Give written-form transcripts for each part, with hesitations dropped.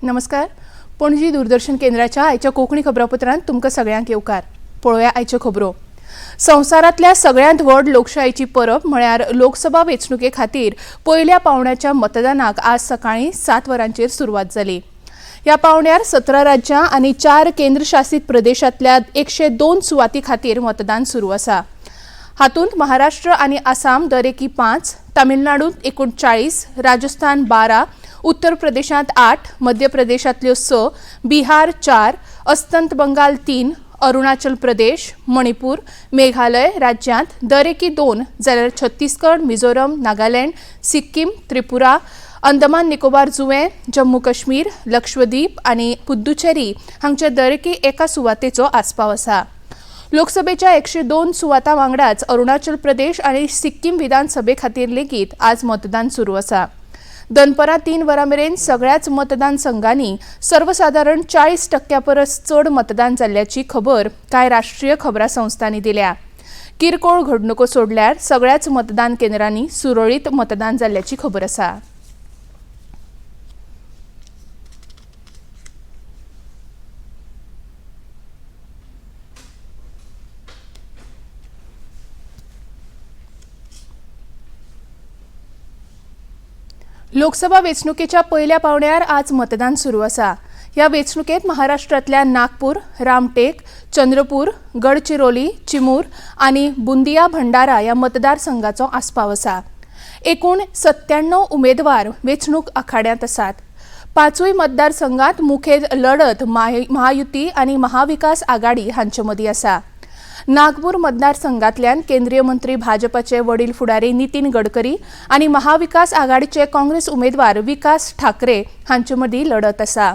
नमस्कार, पणजी दूरदर्शन केंद्राच्या आयच्या कोंकणी खबरापत्रांत तुमकां सगळ्यांक येवकार. पळोवया आयच्यो खबरो. संवसारांतल्या सगळ्यांत व्हड लोकशायेची परब म्हळ्यार लोकसभा वेंचणुके खातीर पयल्या पावंड्याच्या मतदानाक आज सकाळीं 7 वरांचेर सुरवात जाली. ह्या पावंड्यार 17 राज्यां आनी 4 केंद्रशासीत प्रदेशांतल्या 102 सुवाती खातीर मतदान सुरू आसा. हातूंत महाराष्ट्र आनी आसाम दरेकी 5, तामिळनाडूंत 39, राजस्थान 12, उत्तर प्रदेशांत 8, मध्य प्रदेशांतल्यो 6, बिहार 4, अस्तंत बंगाल 3, अरुणाचल प्रदेश, मणिपूर, मेघालय राज्यांत दरेकी 2, जाल्यार छत्तीसगड, मिझोरम, नागालँड, सिक्कीम, त्रिपुरा, अंदमान निकोबार जुवे, जम्मू काश्मीर, लक्षद्वीप आनी पुद्दुचेरी हांगच्या दरेकी एका सुवातेचो आस्पाव आसा. लोकसभेच्या 102 सुवातां वांगडाच अरुणाचल प्रदेश आनी सिक्कीम विधानसभे खातीर लेगीत आज मतदान सुरू आसा. दनपरां 3 वरां मेरेन सगळ्याच मतदान संघांनी सर्वसादारण 40% परस चड मतदान जाल्ल्याची खबर कांय राष्ट्रीय खबरां संस्थांनी दिल्या. किरकोळ घडणुको सोडल्यार सगळ्याच मतदान केंद्रांनी सुरळीत मतदान जाल्ल्याची खबर आसा. लोकसभा वेंचणुकेच्या पयल्या पावंड्यार आज मतदान सुरू आसा. ह्या वेंचणुकेंत महाराष्ट्रांतल्या नागपूर, रामटेक, चंद्रपूर, गडचिरोली, चिमूर आनी बुंदिया भंडारा ह्या मतदारसंघाचो आस्पाव आसा. एकूण 97 उमेदवार वेंचणूक आखाड्यांत आसात. 5 मतदारसंघात मुखेल लढत महायुती आनी महाविकास आघाडी हांचे मदीं आसा. नागपूर मतदारसंघातल्यान केंद्रीय मंत्री भाजपाचे वडील फुडारी नितीन गडकरी आनी महाविकास आघाडीचे काँग्रेस उमेदवार विकास ठाकरे हांचे मदीं लढत आसा.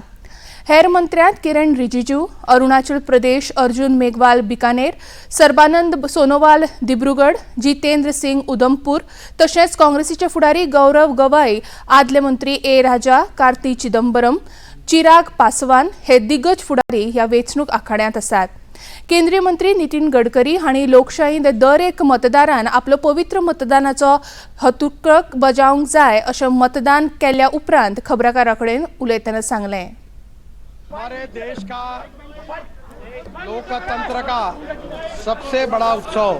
हेर मंत्र्यांत किरण रिजिजू, अरुणाचल प्रदेश, अर्जुन मेघवाल बिकानेर, सर्बानंद सोनोवाल दिब्रुगड, जितेंद्र सिंग उधमपूर, तशेंच काँग्रेसीचे फुडारी गौरव गवाई, आदले मंत्री ए राजा, कार्ती चिदंबरम, चिराग पासवान हे दिग्गज फुडारी ह्या वेंचणूक आखाड्यांत आसात. केंद्रीय मंत्री नितीन गडकरी हांणी लोकशाहींत दर एक मतदारान आपलो पवित्र मतदानाचो हतुक्रक बजावंक जाय अशें मतदान केल्या उपरांत खबराकारां कडेन उलयतना सांगलें. हमारे देश का लोकतंत्र का सबसे बड़ा उत्सव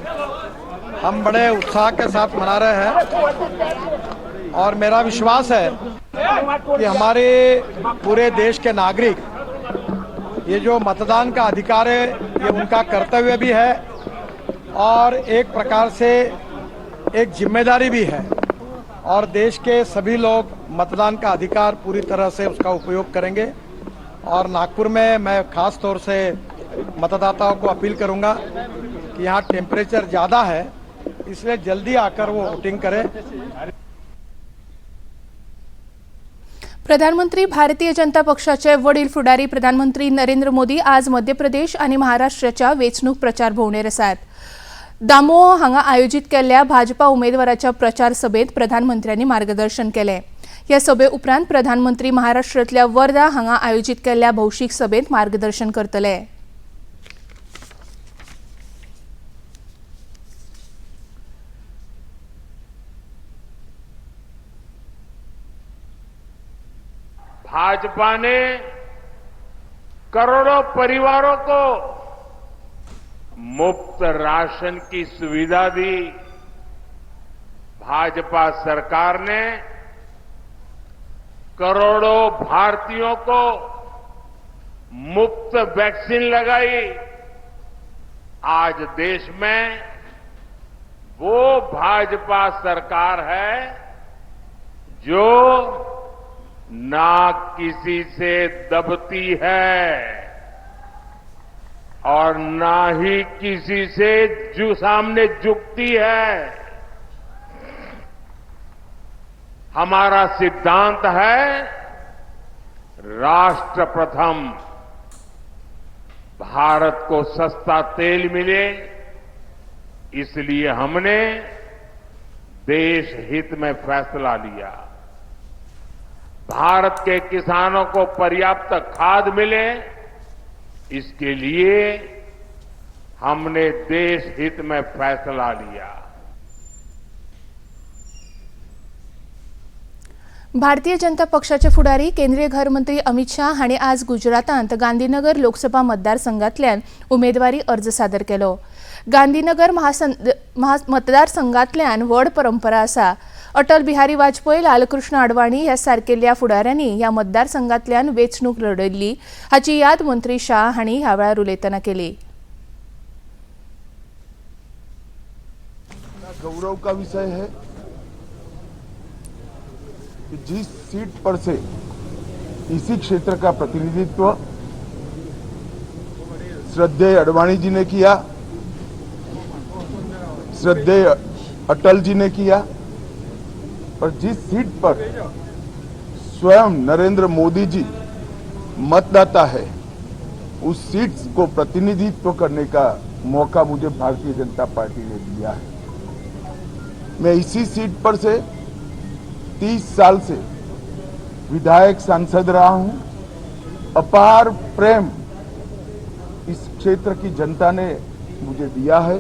हम बड़े उत्साह के साथ मना रहे हैं और मेरा विश्वास है कि हमारे पूरे देश के नागरिक ये जो मतदान का अधिकार है ये उनका कर्तव्य भी है और एक प्रकार से एक जिम्मेदारी भी है और देश के सभी लोग मतदान का अधिकार पूरी तरह से उसका उपयोग करेंगे। और नागपुर में मैं खास तौर से मतदाताओं को अपील करूंगा कि यहाँ टेम्परेचर ज़्यादा है, इसलिए जल्दी आकर वो वोटिंग करें। प्रधानमंत्री भारतीय जनता पक्षाचे वडील फुडारी प्रधानमंत्री नरेंद्र मोदी आज मध्य प्रदेश आनी महाराष्ट्राच्या वेंचणूक प्रचार भोंवडेर आसात. दामोह हांगा आयोजीत केल्ल्या भाजपा उमेदवाराच्या प्रचार सभेंत प्रधानमंत्र्यांनी मार्गदर्शन केलें. ह्या सभे उपरांत प्रधानमंत्री महाराष्ट्रांतल्या वर्धा हांगा आयोजीत केल्ल्या भौशीक सभेंत मार्गदर्शन करतले. भाजपा ने करोड़ों परिवारों को मुफ्त राशन की सुविधा दी। भाजपा सरकार ने करोड़ों भारतीयों को मुफ्त वैक्सीन लगाई। आज देश में वो भाजपा सरकार है जो ना किसी से दबती है और ना ही किसी से सामने झुकती है। हमारा सिद्धांत है राष्ट्र प्रथम। भारत को सस्ता तेल मिले, इसलिए हमने देश हित में फैसला लिया। भारत के किसानों को पर्याप्त खाद मिले, इसके लिए हमने देश हित में फैसला लिया। भारतीय जनता पक्षाचे फुडारी केंद्रीय घर मंत्री अमित शाह हांणी आज गुजरातांत गांधीनगर लोकसभा मतदारसंघातल्यान उमेदवारी अर्ज सादर केलो. गांधीनगर मतदारसंघातल्यान व्हड परंपरा आसा. अटल बिहारी वाजपेयी, लालकृष्ण आडवाणी ह्या सारकेल्या फुडाऱ्यांनी ह्या मतदारसंघातल्यान वेंचणूक लढयल्ली हाची याद मंत्री शाह हांणी ह्या वेळार उलयतना केली. गौरव का विषय है कि जिस सीट पर से इसी क्षेत्र का प्रतिनिधित्व श्रद्धेय अडवाणी जी ने किया, श्रद्धेय अटल जी ने किया और जिस सीट पर स्वयं नरेंद्र मोदी जी मतदाता है, उस सीट को प्रतिनिधित्व करने का मौका मुझे भारतीय जनता पार्टी ने दिया है। मैं इसी सीट पर से 30 साल से विधायक सांसद रहा हूं। अपार प्रेम इस क्षेत्र की जनता ने मुझे दिया है।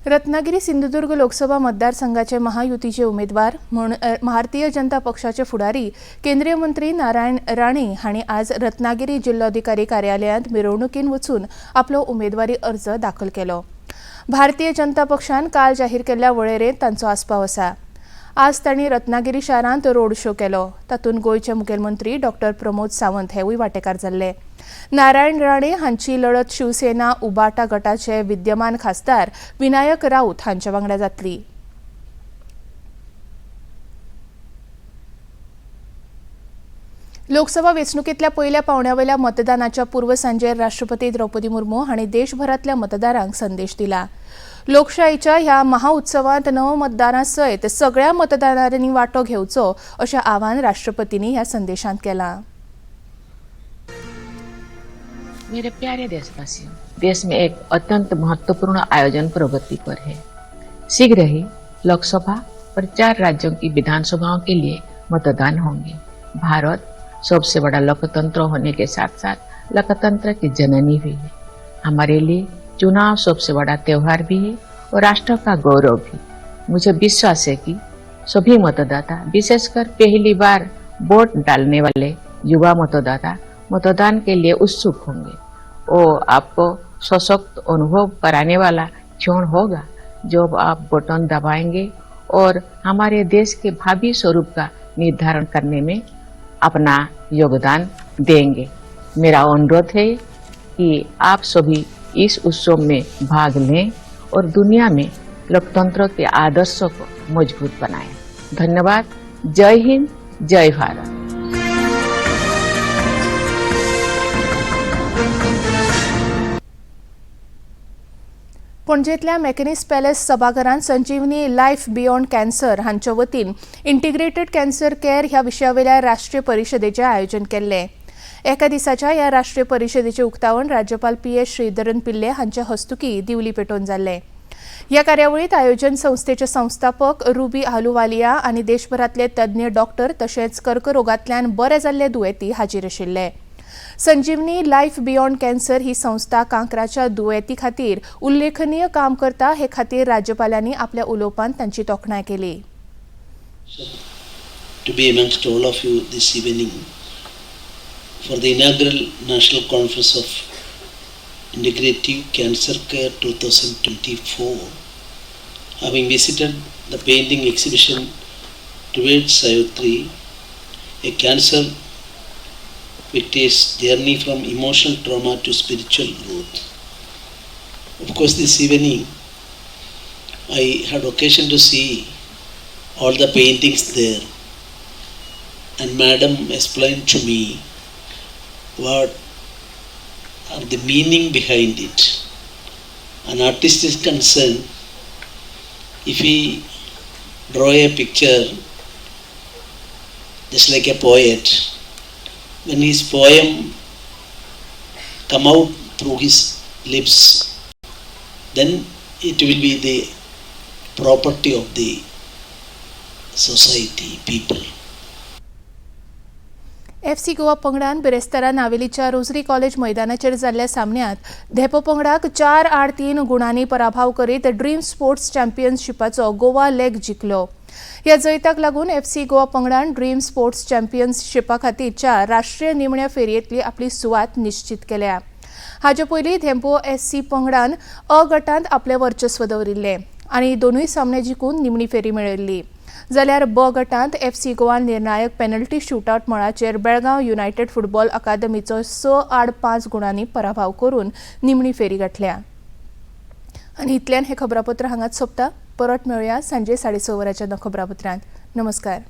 रत्नागिरी सिंधुदुर्ग लोकसभा मतदारसंघाचे महायुतीचे उमेदवार म्हूण भारतीय जनता पक्षाचे फुडारी केंद्रीय मंत्री नारायण राणे हांणी आज रत्नागिरी जिल्लोधिकारी कार्यालयांत मिरवणुकीन वचून आपलो उमेदवारी अर्ज दाखल केलो. भारतीय जनता पक्षान काल जाहीर केल्ल्या वळेरेंत तांचो आस्पाव आसा. आज तांणी रत्नागिरी शारांत रोड शो केलो. तातूंत गोंयचे मुखेलमंत्री डॉक्टर प्रमोद सावंत हेवूय वांटेकार जाल्ले. नारायण राणे हांची लढत शिवसेना उबाटा गटाचे विद्यमान खासदार विनायक राऊत हांच्या वांगडा जातली. लोकसभा वेंचणुकेंतल्या पयल्या पावंड्यावेल्या मतदानाच्या पूर्वसांजेर राष्ट्रपती द्रौपदी मुर्मू हांणी देशभरांतल्या मतदारांक संदेश दिला. लोकशाहीच्या ह्या महाउत्सवांत नवमतदारां सयत सगळ्या मतदारांनी वांटो घेवचो अशें आवाहन राष्ट्रपतींनी ह्या संदेशांत केलां. मेरे प्यारे देशवासियों, देश में एक अत्यंत महत्वपूर्ण आयोजन प्रगति पर है। शीघ्र ही लोकसभा और 4 राज्यों की विधानसभाओं के लिए मतदान होंगे। भारत सबसे बड़ा लोकतंत्र होने के साथ साथ लोकतंत्र की जननी भी है। हमारे लिए चुनाव सबसे बड़ा त्योहार भी है और राष्ट्र का गौरव भी। मुझे विश्वास है कि सभी मतदाता, विशेषकर पहली बार वोट डालने वाले युवा मतदाता, मतदान के लिए उत्सुक होंगे। वो आपको सशक्त अनुभव कराने वाला क्षण होगा जब आप बटन दबाएंगे और हमारे देश के भावी स्वरूप का निर्धारण करने में अपना योगदान देंगे। मेरा अनुरोध है कि आप सभी इस उत्सव में भाग लें और दुनिया में लोकतंत्र के आदर्शों को मजबूत बनाएं। धन्यवाद। जय हिंद, जय भारत। पणजेंतल्या मॅकनीस पॅलेस सभाघरांत संजीवनी लायफ बियॉन्ड कॅन्सर हांचे वतीन इंटिग्रेटेड कॅन्सर केअर ह्या विशयावेल्या राष्ट्रीय परिशदेचें आयोजन केल्लें. एका दिसाच्या ह्या राष्ट्रीय परिशदेचें उक्तावण राज्यपाल पी एस श्रीधरन पिल्ले हांचे हस्तुकी दिवली पेटोवन जाल्लें. ह्या कार्यावळींत आयोजन संस्थेचे संस्थापक रुबी आलुवालिया आनी देशभरांतले तज्ञ डॉक्टर तशेंच कर्करोगांतल्यान बरे जाल्ले दुयेंती हाजीर आशिल्ले. संजीवनी लायफ बियॉन्ड कॅन्सर ही संस्था कांक्राच्या दुयेंती खातीर उल्लेखनीय काम करता हे खातीर राज्यपालांनी आपल्या उलोवपांत तांची तोखणाय केली. To be amongst all of you this evening for the inaugural National Conference of Integrative Cancer Care 2024. Having visited the painting exhibition Towards Savitri, a cancer victim's journey from emotional trauma to spiritual growth. Of course, this evening I had occasion to see all the paintings there, and Madam explained to me what are the meaning behind it. An artist is concerned, if he draw a picture just like a poet, when his poem come out through his lips, then it will be the property of the society, people. FC Goa पंगडान बिरेस्तारा नावेलीच्या rosary college मैदानाचेर जाल्ल्या सामन्यांत धेंपो पंगडाक 4-3 गुणांनी पराभव करीत dream sports चॅम्पियनशिपाचो Goa leg जिखलो. ह्या जैताक लागून एफसी गोवा पंगडान ड्रीम स्पोर्ट्स चॅम्पियनशिपा खातीरच्या राष्ट्रीय निमण्या फेरयेंतली आपली सुवात निश्चित केल्या. हाचे पयलीं धेंपो एससी पंगडान अ गटांत आपलें वर्चस्व दवरिल्लें आनी दोनूय सामने जिखून निमणी फेरी मेळयल्ली, जाल्यार ब गटांत एफसी गोवान निर्णायक पेनल्टी शूटआवट मळाचेर बेळगांव युनायटेड फुटबॉल अकादमीचो 6-5 गुणांनी पराभव करून निमणी फेरी गाठल्या. आनी इतल्यान हें खबरापत्र हांगाच सोंपता. परत मेळुया सांजे 6:30 वरांच्या खबरापत्रांत. नमस्कार.